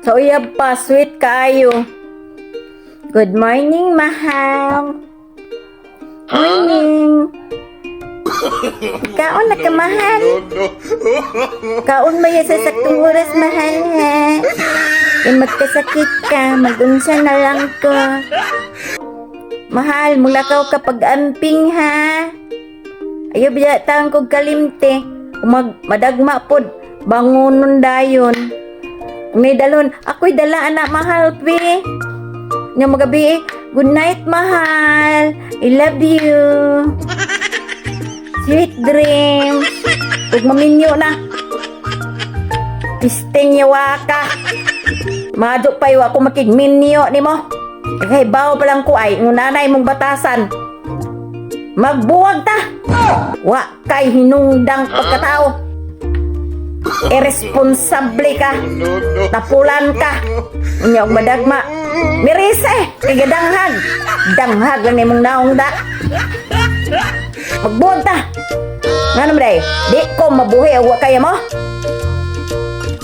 Sa uyab pa, sweet kaayo. Good morning, mahal. Morning. Kaon na ka, mahal. No. Kaon ba sa saktong oras, mahal, ha? Eh, magkasakit ka, magunsa na lang ko. Mahal, mulakaw ka pag-amping, ha? Ayaw biya tang kog kalimte. Umag, madagma pod, bangunon dayon. May dalon, ako'y dala anak, mahal, pi. Nya magabi, eh, good night, mahal. I love you. Sweet dreams. Ug maminyo na. Pisting yawa ka. Mado pa ako makigminyo nimo. Kay bawo pa lang ko ay ngunanay mong batasan. Magbuwag ta. Wa kay hinungdang pagkatao. Irresponsable ka. No. Tapulan ka. Unya og madagma. Mirise kay gadanghag. Danghag lang nimong naong da. Magbuwag ta. Ngano man day? Di ko mabuhi og wa kaya mo.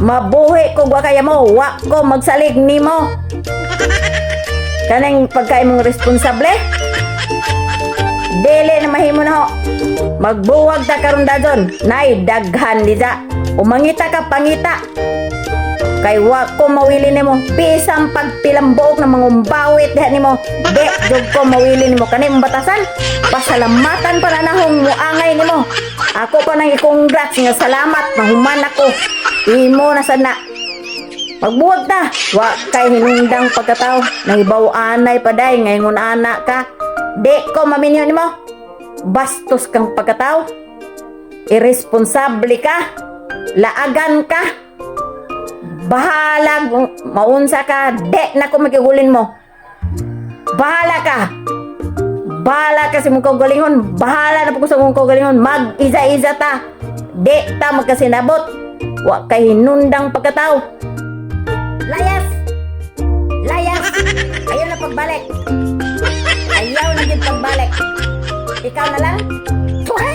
Mabuhi ko wa kaya mo, wa ko magsalig nimo. Kanang pagkain mong responsable? Dili na mahimo na ho. Magbuwag ta karon dajon. Nay daghan dida. Umangita ka pangita. Kay wa ko mawili nimo. Pisang pagpilambuok ng mga umbawit diha nimo. Di jud ko mawili nimo kani mong batasan. Pasalamatan pa na nahong muangay nimo. Ako pa nang i-congrats nga salamat mahuman ako. Imo na sad na. Magbuwag ta. Wa kay hinungdang pagkatao. Nangibaw anay pa day ngayon ana ka. Di ko maminyo nimo. Bastos kang pagkatao. Irresponsable ka. Laagan ka. Bahala maunsa ka. Di na ko makigulin mo. Bahala ka. Bahala ka sa mong kaugalingon. Bahala na po ko sa mong kaugalingon. Mag-isa-isa ta. Di ta magkasinabot. Wa kay hinundang pagkatao. Layas! Layas! Ayaw na pagbalik. Ayaw na din pagbalik. Ikaw na lang? Tuha!